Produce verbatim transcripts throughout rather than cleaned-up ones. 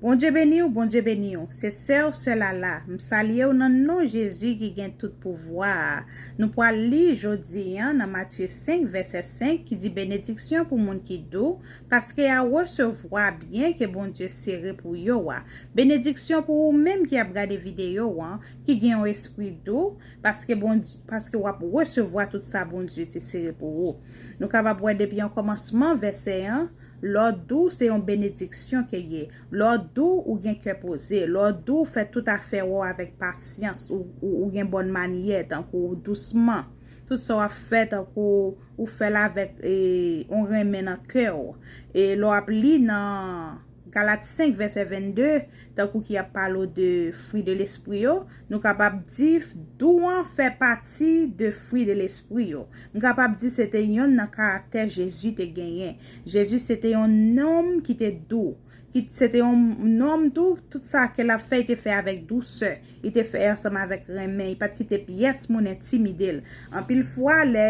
Bondye beni w, Bondye beni w. Se sè w, sè Lala. M salye w nan non Jezi ki gen tout pouvwa a. Nou pral li jodi a nan Matye senk, vèsè senk, ki di, benediksyon pou moun ki dou, paske y a resevwa byen ke Bondye sere pou yo a. Benediksyon pou ou menm ki ap gade videyo an, ki gen yon espri dou, paske Bondye, paske w ap resevwa tout sa Bondye te sere pou ou. Nou kapab wè depi an kòmansman vèsè an, lè w dou, se yon benediksyon ke ye. Lè w dou, ou gen kè poze. Lè w dou, ou fè tout afè w avèk pasyans. Ou, ou, ou gen bòn manyè, tankou dousman. Tout sa w ap fè, tankou ou fè l avèk e, yon renmen nan kè w. E lè w ap li nan Galat senk, vèsè vennde, tankou ki ap pale w de fwi de lespri yo, nou kapab di dou an fè pati de fwi de lespri yo. M kapab di se te yonn nan karaktè Jezi te genyen. Jezi se te yon nonm ki te dou. Ki se te yon nonm tou, tout sa ke l ap fè, li te fè avèk dousè. Li te fè ansanm avèk renmen. Li pa t kite pyès moun entimide l. Anpil fwa, lè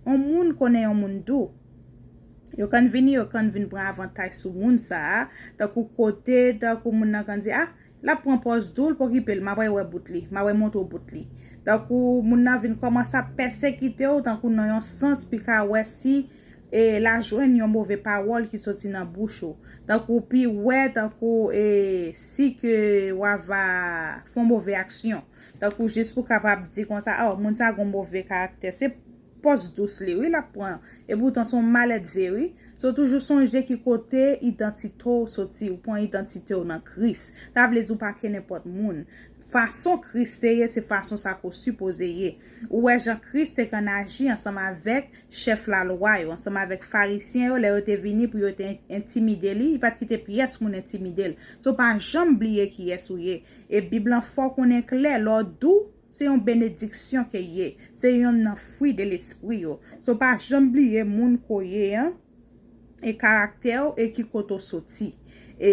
yon moun konnen yon moun dou, yo konn vini, yo konn vin pran avantaj sou moun sa a, tankou kote, tankou moun nan konn di, a, l ap pran pòz dou l, pa okipe l, m ap wè bout li, m ap wè montre w bout li. Tankou moun nan vin kòmanse ap pèsekite w, tankou nan yon sans, pi ka wè si e, l a jwenn yon move pawòl ki soti nan bouch ou. Tankou pi wè, tankou e, si ke w a va fè yon move aksyon. Tankou jis pou kapab di konsa, oh, moun sa gon move karaktè. Se pòz dous li, wi, l ap pran. Epoutan, se yon malèdve, wi. So, toujou sonje ki kote idantite w soti. Ou pran idantite w nan Kris. Sa vle di ou pa ke nenpòt moun. Fason Kris te ye, se fason sa ke w sipoze ye. Ou wè jan Kris te konn aji ansanm avèk chèf lalwa yo, ansanm avèk Farisyen yo, lè yo te vini pou yo te entimide li, li pa t kite pyès moun entimide l. So, pa janm bliye kiyès ou ye. E Bib lan fè w konnen klè, lè w dou, se yon benediksyon ke ye. Se yonn nan fwi de lespri yo. So, pa janm bliye moun ke w ye an, e karaktè w, e ki kote w soti. E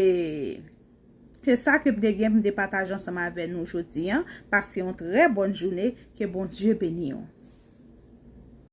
se sa ke m te gen pou m te pataje ansanm avè nou jodi a. Pase yon trè bòn jounen, ke Bondye beni w.